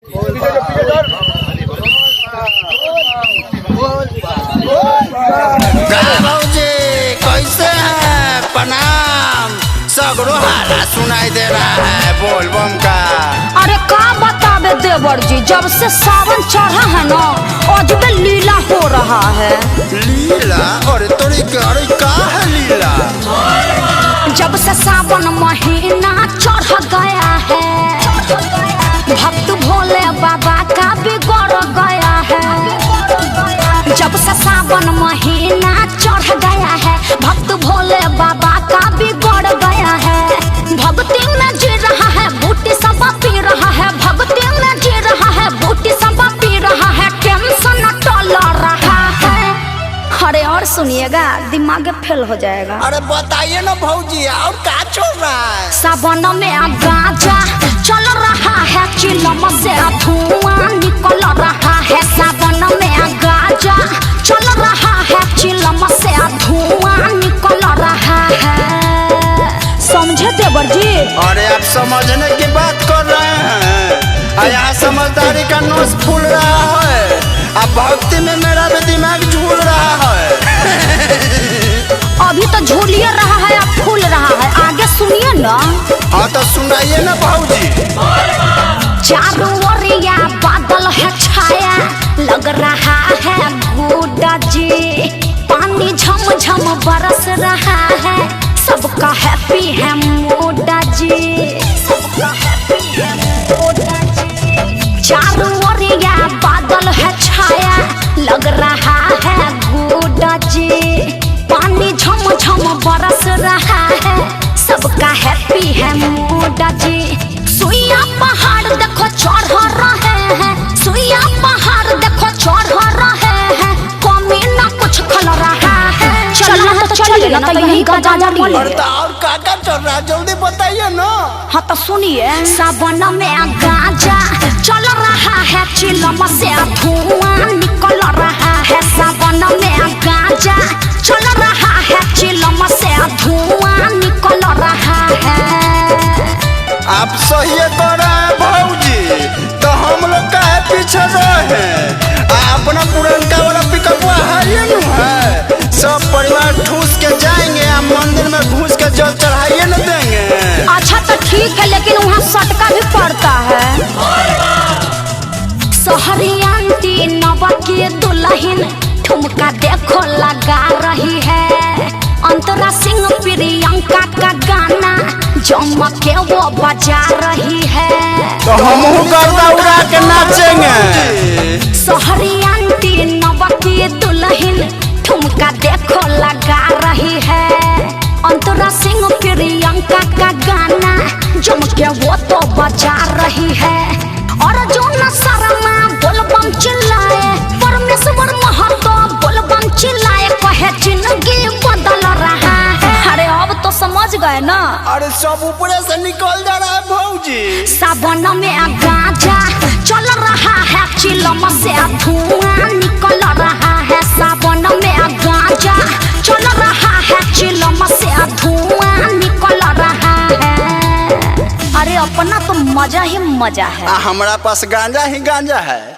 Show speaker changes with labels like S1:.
S1: का भौजी कैसे हैं? प्रणाम। सगरो हाला सुनाई दे रहा है बोल बम का।
S2: अरे का बतावे देवर जी, जब से सावन चढ़ा है ना अजबे लीला हो रहा है।
S1: लीला? अरे तोरी के, अरे का है लीला?
S2: जब से सावन महीना चढ़ गया है, भक्त भोले बाबा का बिगड़ गया है। जब से सावन महीना चढ़ गया है, भक्त भोले बाबा का बिगड़ गया है। भक्ति में जी रहा है बूटी सब पी रहा है, भक्ति में जी रहा है बूटी सब पी रहा है, टेंशन टल रहा है। अरे और सुनिएगा, दिमाग फेल हो जाएगा।
S1: अरे बताइए ना भौजी, और का छोड़ रहा है?
S2: सावन में गांजा चल रहा है, चिलम से धुआं निकल रहा है। सावन में गांजा चल रहा है, चिलम से धुआं निकल रहा है। समझे देवर जी?
S1: अरे आप समझने की बात कर रहे हैं, आ यहाँ समझदारी का नोस फूल रहा है। अब भक्ति में मेरा भी दिमाग झूल रहा है।
S2: अभी तो झूलिए रहा है, अब फूल रहा है, आगे सुनिए ना।
S1: हाँ तो सुनाइए ना भौजी।
S2: चारों ओरिया बादल है छाया, लग रहा है गुड्डा जी। पानी झमझम बरस रहा है, सबका हैप्पी है मोडा जी। सबका हैप्पी है मोडा जी। चारों ओरिया बादल है छाया, लग रहा है गुड्डा जी। पानी झमझम बरस रहा है, सबका हैप्पी है मोडा जी। सुइया पहाड़ देखो चढ़ रहे हैं, सुइया पहाड़ देखो चढ़ रहे हैं, कमी ना कुछ खल रहा है। चलना है तो चलिए ना, तो यहीं का गाजा
S1: अरे
S2: लिए।
S1: तो और का का चल रहा है, जल्दी बताइए ना।
S2: हाँ तो सुनिए। सावन में गांजा चल रहा है, चिलम से धुआं निकल रहा है। सावन में गांजा चल रहा है, चिलम से धुआं निकल रहा है।
S1: आप सही कर रहे हैं भौजी, तो हम लोग काहे पीछे रहे हैं? आ अपना पुरनका वाला पिकअप है ये नु है, सब परिवार ठूस के जाएंगे आ मंदिर में घुस के जल चढ़ाइए न देंगे।
S2: अच्छा तो ठीक है, लेकिन वहाँ सटका भी पड़ता है। सोहरी आंटी नवा के दुल्हन ठुमका देखो लगा रही है। अंतरा सिंह प्रियंका का गाना जम के वो बजा रही है।
S1: तो हम गर्दा उड़ा के नाचेंगे।
S2: सोहरी आंटी नवा के दुल्हन ठुमका देखो लगा रही है। अंतरा सिंह प्रियंका का गाना जम के वो तो बजा रही है। और जो न शर्मा बोलबम चिल्लाए, परमेश्वर महतो बोलबम चिल्लाए, कहे जिंदगी बदल रहा है। अरे अब तो समझ गए ना।
S1: अरे सब ऊपर से निकल जा रहा है भौजी।
S2: सावन में गांजा चल रहा है, चिलम से धुआं निकल रहा है। सावन में गांजा चल रहा है, चिलम से धुआं निकल रहा है। अरे अपना तो मजा ही मजा है।
S1: आ हमारा पास गांजा ही गांजा है।